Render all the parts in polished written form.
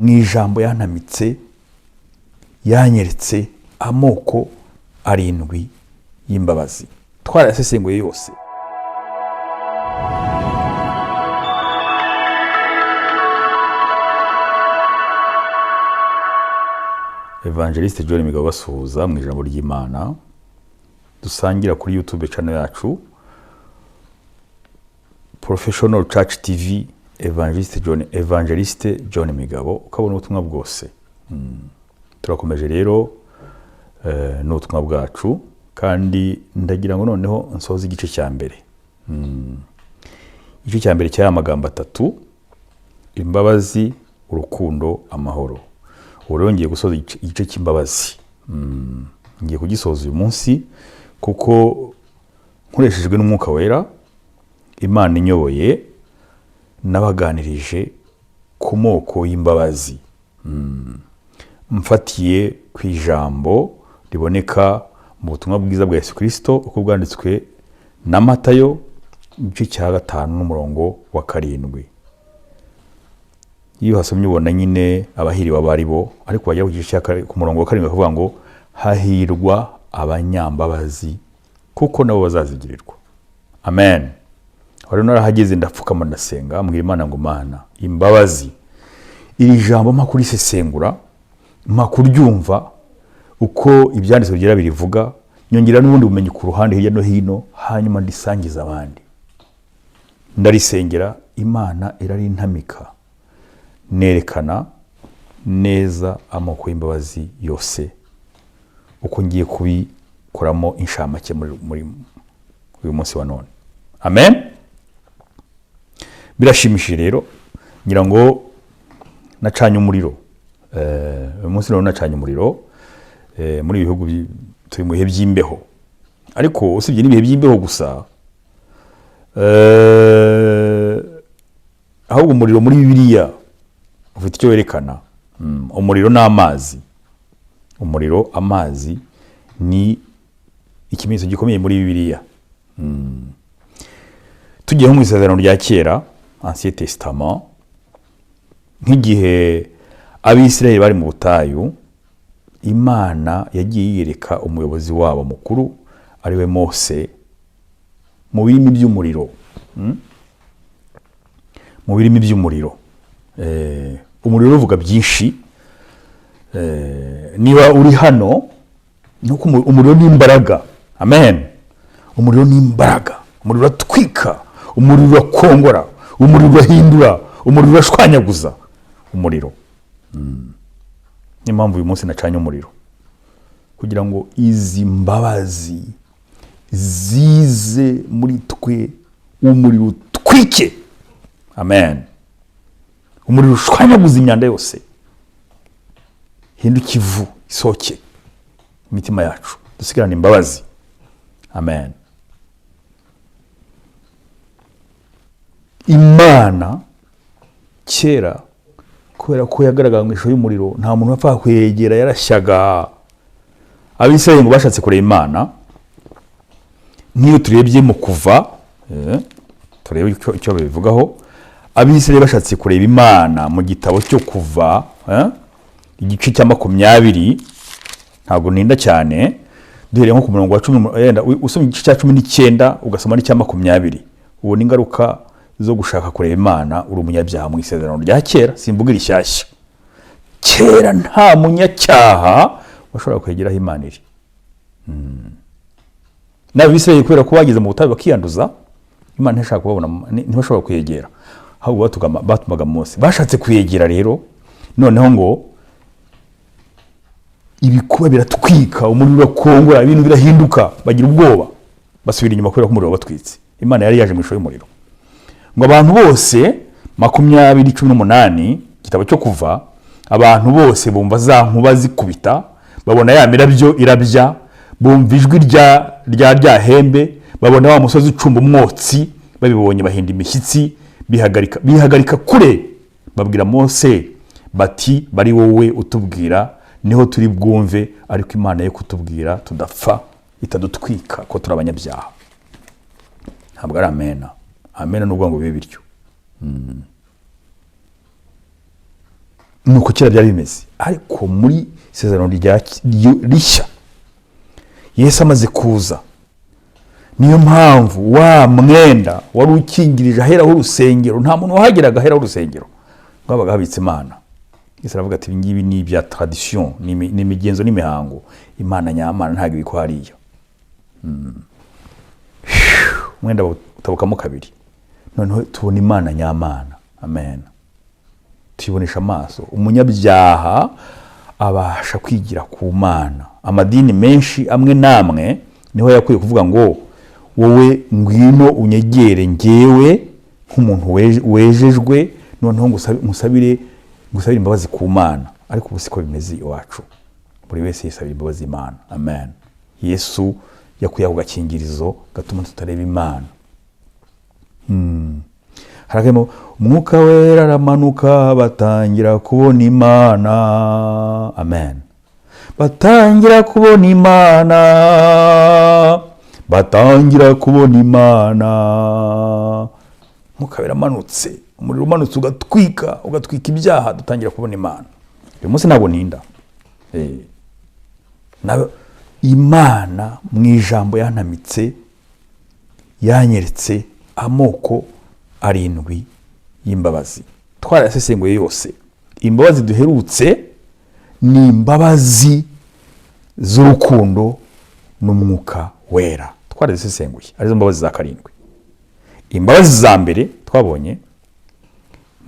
Mu ijambo yantamitse, yanyeretse amoko arindwi y'imbabazi, twarayasesenguye yose. Evangeliste John Migabo basuhuza mu ijambo ry'Imana dusangira kuri YouTube channel yacu Professional Church TV, Evangeliste John, Evangeliste John Migabo, ukabona ubutumwa bwose. Turakomeje rero n'ubutumwa bwacu, kandi ndagira ngo noneho nsoze igice cya mbere. Igice cya mbere cy'aya magambo atatu: imbabazi, urukundo, amahoro. Ubu rero ngiye gusoza igice cy'imbabazi. Ngiye kugisoza uyu munsi kuko nkoreshejwe n'Umwuka Wera, Imana inyoboye, nabaganirije ku moko y'imbabazi. Mfatiye ku ijambo riboneka mu butumwa bwiza bwa Yesu Kristo uko bwanditswe na Matayo, igice cya 5 n'umurongo wa 7. Iyo uhasomye ubona nyine abahiriwe abo ari bo, ariko wajya ku gice cya ku murongo wa 7 bakavuga ngo hahirwa abanyambabazi kuko nabo bazazigirirwa. Amen. Wari narahageze ndapfukama ndasenga, mbwira Imana ngo Mana, imbabazi, iri jambo mpa kurisesengura, mpa kuryumva uko ibyanditswe byera birivuga, nyongera n'ubundi bumenyi ku ruhande hirya no hino, hanyuma ndisangiza abandi. Ndarisengera, Imana irarintamika, nerekana neza amoko y'imbabazi yose uko ngiye kubikoramo inshamake muri uyu munsi wa none. Amen. Birashimishije rero, ngira ngo nacanye umuriro. Uyu munsi none nacanye umuriro. Muri ibi bihugu turi mu bihe by'imbeho, ariko usibye n'ibihe by'imbeho gusa, ahubwo umuriro muri Bibiliya ufite icyo werekana. Umuriro n'amazi, umuriro, amazi ni ikimenyetso gikomeye muri Bibiliya. Tugiye nko mu isezerano rya kera, Ancien Testament, nk'igihe Abisirayeli bari mu butayu, Imana yagiye yiyereka umuyobozi wabo mukuru ariwe Mose mu birimi by'umuriro. Mu birimi by'umuriro. Umuriro uvuga byinshi. Niba uri hano nuko umuriro ni imbaraga. Amen. Umuriro ni imbaraga, umuriro uratwika, umuriro urakongora, umuriro urahindura, umuriro urashwanyaguza. Umuriro. Niyo mpamvu uyu munsi nacanye umuriro, kugira ngo izi mbabazi zize muri twe, umuriro utwike. Amen. Umuriro ushwanyaguza imyanda yose, hinduke ivu, isohoke imitima yacu, dusigarane imbabazi. Amen. Imana kera, kubera ko yagaragara mu ishusho y'umuriro, nta muntu wapfaga kuyegera, yarashyaga. Abisirayeli ngo bashatse kureba Imana. Nk'iyo turebye mu Kuva, turebe icyo babivugaho. Abisirayeli bashatse kureba Imana mu gitabo cyo Kuva, igice cya 20, ntabwo ninda cyane, duhereye nko ku murongo wa 10, yenda usoma igice cya 19 ugasoma n'icya 20, ubona ingaruka zo gushaka kureba Imana uri umunyabyaha mu isezerano rya kera. Simvuga irishyashya. Kera nta munyacyaha washobora kwegeraho Imana iri. N'Abisirayeli kubera ko bageze mu butayu bakiyanduza, Imana ntishaka kubabona, ntibashobora kuyegera, ahubwo batumaga Mose. Bashatse kuyegera rero, noneho ngo ibikuba biratwika, umuriro urakongora, ibintu birahinduka, bagira ubwoba, basubira inyuma kubera ko umuriro wabatwitse. Imana yari yaje mu ishusho y'umuriro. Ngo abantu bose, 20:18, igitabo cyo Kuva, abantu bose bumva za nkuba zikubita, babona ya mirabyo irabya, bumva ijwi rya rya hembe, babona wa musozi ucumba umwotsi, babibonye bahinda imishyitsi, bihagarika kure, babwira Mose bati bari wowe utubwira niho turi bwumve, ariko Imana yo kutubwira tudapfa, itadutwika ko turi abanyabyaha. Ntabwo ari amena. Amena ni ukuvuga ngo bibe bityo. Nuko kera byari bimeze, ariko muri isezerano rishya, Yesu amaze kuza, niyo mpamvu wa mwenda wari ukingirije ahera h'urusengero, nta muntu wahageraga ahera h'urusengero ngo habaga habitse Imana. Yesu aravuga ati: "Ibi ngibi ni ibya tradition, ni imigenzo n'imihango. Imana nyamana ntabwo ibikwa hariya." Umwenda utabukamo kabiri, noneho tubona Imana nyamana. Amen. Tuyibonesha amaso. Umunyabyaha abasha kwigira ku Mana. Amadini menshi amwe n'amwe niho yakwiye kuvuga ngo: "Wowe ngwino unyegere ngewe nk'umuntu wejejwe, noneho ngusabire imbabazi ku Mana." Ariko ubu siko bimeze iwacu, buri wese yisabira imbabazi Imana. Amen. Yesu yakuye ako gakingirizo gatuma tutareba Imana. Harimo Umwuka Wera, aramanuka, batangira kubona Imana. Amen. Batangira kubona Imana, batangira kubona Imana. Mwuka Wera amanutse, umuriro umanutse ugatwika ibyaha, dutangira kubona Imana. Uyu munsi ntabwo ninda. Imana mu ijambo yantamitse, yanyeretse amoko arindwi y'imbabazi. Twarayasesenguye yose. Imbabazi duherutse ni imbabazi z'urukundo n'Umwuka Wera. Twarazisesenguye, arizo mbabazi za karindwi. Imbabazi za mbere twabonye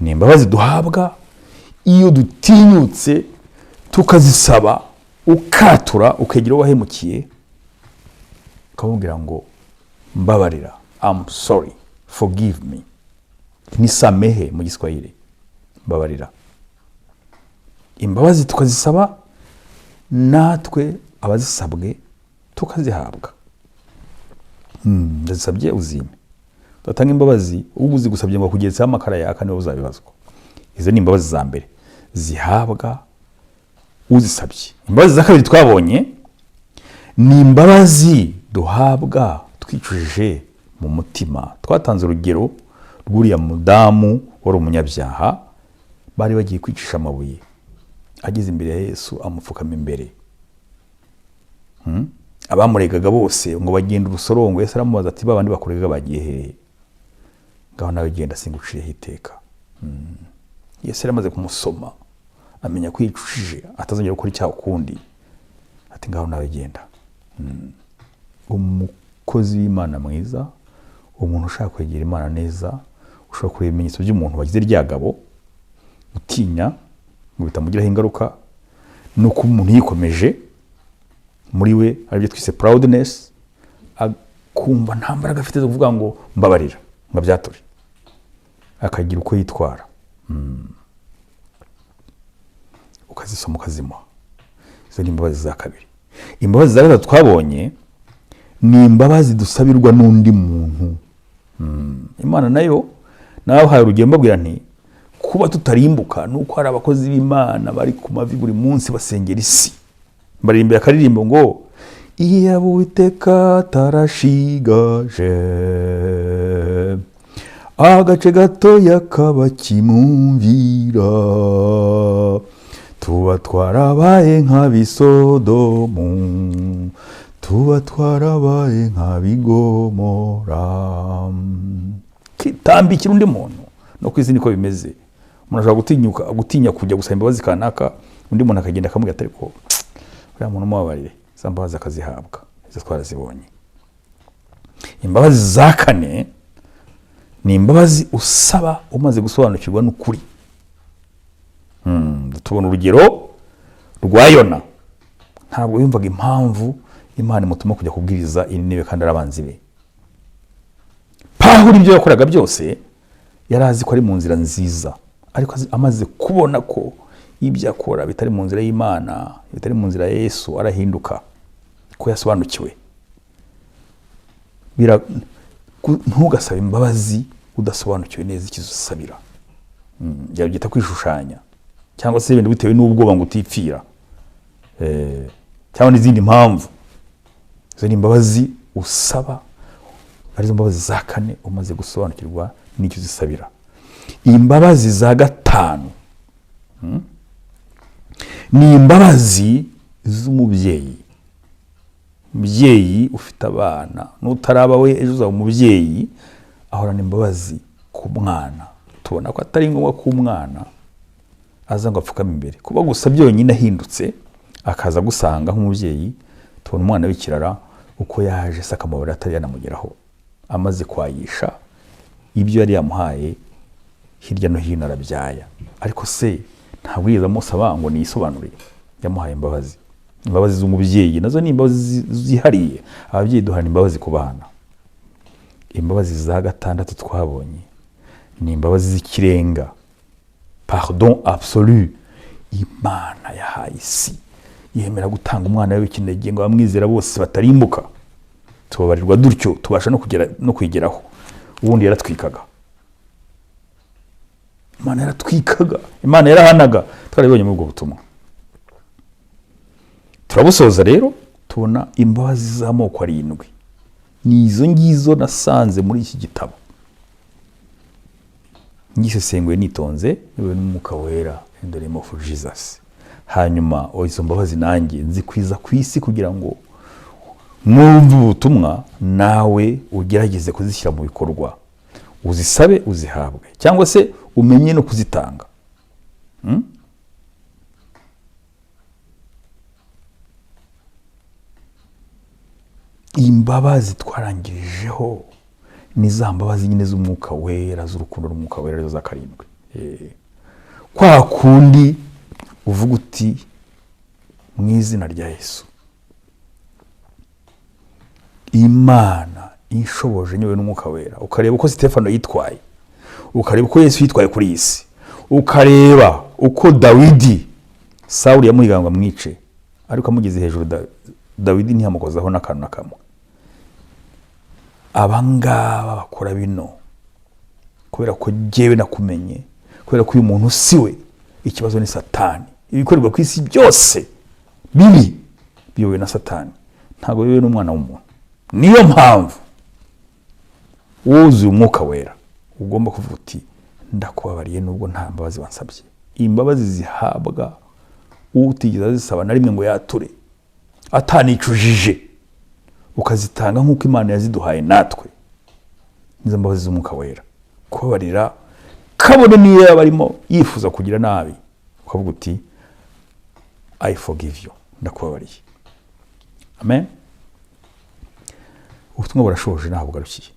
ni imbabazi duhabwa iyo dutinyutse tukazisaba, ukatura, ukegera uwo wahemukiye, ukamubwira ngo: "Mbabarira, I'm sorry, forgive me." Nisamehe mu Giswahili, mbabarira. Imbabazi tukazisaba, natwe abazisabwe tukazihabwa. Ndazisabye, uzime. Udatanga imbabazi, uba uzigusabye ngo akugeretseho amakara yaka, niwe uzabibazwa. Izo ni imbabazi za mbere zihabwa uzisabye. Imbabazi za kabiri twabonye ni imbabazi duhabwa twicujije mu mutima. Twatanze urugero rw'uriya mudamu wari umunyabyaha bari bagiye kwicisha amabuye, ageze imbere ya Yesu amupfukama imbere. Abamuregaga bose ngo bagenda urusorongo. Yesu aramubaza ati: "Ba bandi bakuregaga bagiye hehe? Ngaho nawe genda, singucireho iteka." Yesu yari amaze kumusoma, amenya ko yicujije, atazongera gukora icyaha ukundi, ati: "Ngaho nawe genda." Umukozi w'Imana mwiza, umuntu ushaka kwegera Imana neza, ushobora kureba ibimenyetso by'umuntu wagize rya gabo, utinya ngo bitamugiraho ingaruka, ni uko umuntu yikomeje muri we, aribyo twise proudness, akumva nta mbaraga afite zo kuvuga ngo mbabarira, ngo abyature, akagira uko yitwara. Ukazisoma, ukazimuha. Izo ni imbabazi za kabiri. Imbabazi za gatatu twabonye ni imbabazi dusabirwa n'undi muntu. Imana nayo nabahaye urugero, mbabwira nti kuba tutarimbuka ni uko hari abakozi b'Imana bari ku mavi buri munsi basengera isi. Baririmbira akaririmbo ngo: "Iyo Uwiteka atarashigaje agace gatoya k'abakimwumvira, tuba twarabaye nk'abisodomu, tuba twarabaye nk'abigomora." Kitambikira undi muntu. No ku isi niko bimeze. Umuntu ashobora gutinyuka, gutinya kujya gusaba imbabazi kanaka, undi muntu akagenda akamubwira ati: "Ariko uriya muntu umubabarire." Za mbabazi akazihabwa. Izo twarazibonye. Imbabazi za kane ni imbabazi usaba umaze gusobanukirwa n'ukuri. Tubona urugero rwa Yona. Ntabwo yumvaga impamvu Imana imutuma kujya kubwiriza i Nineve kandi ari abanzi be. Pawulo ibyo yakoraga byose yari azi ko ari mu nzira nziza, ariko amaze kubona ko ibyo akora bitari mu nzira y'Imana, bitari mu nzira ya Yesu, arahinduka ko yasobanukiwe. Ntugasabe imbabazi udasobanukiwe neza icyo uzisabira. Byita kwishushanya, cyangwa se ibintu bitewe n'ubwoba ngo utipfira, cyangwa n'izindi mpamvu. Izo ni imbabazi usaba, arizo mbabazi za kane, umaze gusobanukirwa n'icyo uzisabira. Imbabazi za gatanu Ni imbabazi z'umubyeyi. Umubyeyi ufite abana n'utaraba we, ejo uzaba umubyeyi, ahorana imbabazi ku mwana. Tubona ko atari ngombwa ko umwana aza ngo apfukame imbere, kuba gusa byonyine ahindutse akaza gusanga nk'umubyeyi. Tubona umwana w'ikirara uko yaje se akamubara atari yanamugeraho, amaze kwayisha ibyo yari yamuhaye hirya no hino arabyaya, ariko se ntabwo yigeze amusaba ngo niyisobanure. Yamuhaye imbabazi. Imbabazi z'umubyeyi nazo ni imbabazi zihariye. Ababyeyi duhana imbabazi ku bana. Imbabazi za gatandatu twabonye ni imbabazi z'ikirenga, pardon absolu. Imana yahaye isi, yemera gutanga umwana we w'ikinege ngo abamwizera bose batarimbuka. Tubabarirwa dutyo, tubasha no kugera no kwigeraho. Ubundi yaratwikaga, Imana yaratwikaga, Imana yarahanaga. Twarabibonye muri ubwo butumwa. Turabusoza rero, tubona imbabazi z'amoko arindwi. Ni izo ngizo nasanze muri iki gitabo, ngisesenguye nitonze niwe n'Umwuka Wera, in the name of Jesus. Hanyuma izo mbabazi nanjye nzikwiza ku isi kugira ngo numva ubutumwa nawe ugerageze kuzishyira mu bikorwa, uzisabe uzihabwe, cyangwa se umenye no kuzitanga. Imbabazi twarangirijeho ni za mbabazi nyine z'Umwuka Wera, z'urukundo rw'Umwuka Wera, arizo za karindwi. Kwa kundi uvuga uti: "Mu izina rya Yesu, Imana inshoboje nyobowe n'Umwuka Wera." Ukareba uko Sitefano yitwaye, ukareba uko Yesu yitwaye kuri iyi si, ukareba uko Dawidi, Sawuli yamuhigaga ngo amwice, ariko amugeze hejuru Dawidi ntiyamukozaho n'akantu na kamwe. Abangaba bakora bino kubera ko jyewe nakumenye, kubera ko uyu muntu si we ikibazo, ni Satani. Ibikorerwa ku isi byose bibi biyobowe na Satani, ntabwo biyobowe n'umwana w'umuntu. Niyo mpamvu wuzuye Umwuka Wera ugomba kuvuga uti: "Ndakubabariye nubwo nta mbabazi wansabye." Imbabazi zihabwa utigeze azisaba na rimwe ngo yature, atanicujije, ukazitanga nk'uko Imana yaziduhaye natwe. Nizo mbabazi z'Umwuka Wera, kubabarira kabone niyo yaba arimo yifuza kugira nabi, ukavuga uti: "I forgive you, ndakubabariye." Amen. Ubutumwa burashoje, ntabwo bugarukiye.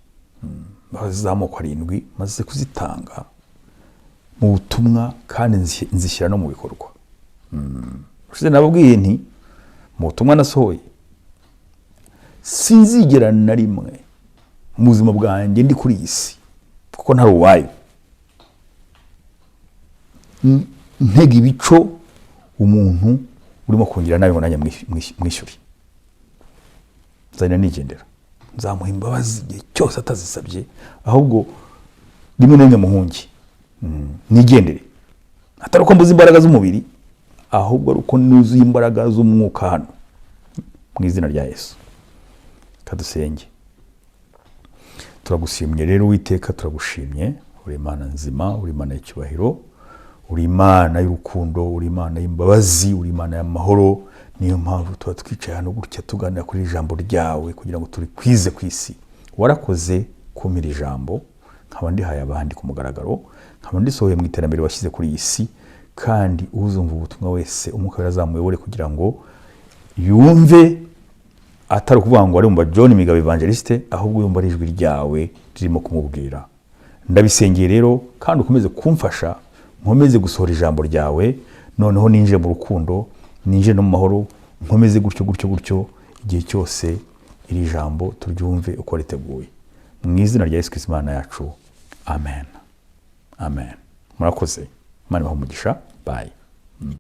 Imbabazi z'amoko arindwi maze kuzitanga mu butumwa kandi nzishyira no mu bikorwa. Ushize nababwiye nti mu butumwa nasohoye, sinzigera na rimwe mu buzima bwanjye ndi kuri iyi si, kuko ntari uwayo, ntega ibico umuntu urimo kungira nabi ngo nanjye mwishyure. Nzagenda nigendera, nzamuha imbabazi igihe cyose atazisabye, ahubwo rimwe na rimwe muhungi nigendere, atari uko mbuze imbaraga z'umubiri, ahubwo ari uko nuzuye imbaraga z'umwuka hano, mu izina rya Yesu. Kadusenge. Turagushimye rero Uwiteka, turagushimye. Uri Imana nzima, uri Imana y'icyubahiro, uri Imana y'urukundo, uri Imana y'imbabazi, uri Imana y'amahoro. Niyo mpamvu tuba twicaye hano gutya tuganira kuri iri jambo ryawe kugira ngo turikwize ku isi. Warakoze kumpa ijambo, nkaba ndihaye abandi ku mugaragaro, nkaba ndisohoye mu iterambere washyize kuri iyi si. Kandi uzumva ubutumwa wese, Umwuka Wera azamuyobore kugira ngo yumve atari ukuvuga ngo arumva John Migabo Evangeliste, ahubwo yumva ari ijwi ryawe ririmo kumubwira. Ndabisengeye rero, kandi ukomeze kumfasha nkomeze gusohora ijambo ryawe, noneho ninjire mu rukundo, ninjire no mu mahoro, nkomeze gutyo gutyo gutyo igihe cyose iri jambo turyumve uko riteguye. Mu izina rya Yesu Kristo Imana yacu, amen, amen. Murakoze, Imana ibahe umugisha. Bye.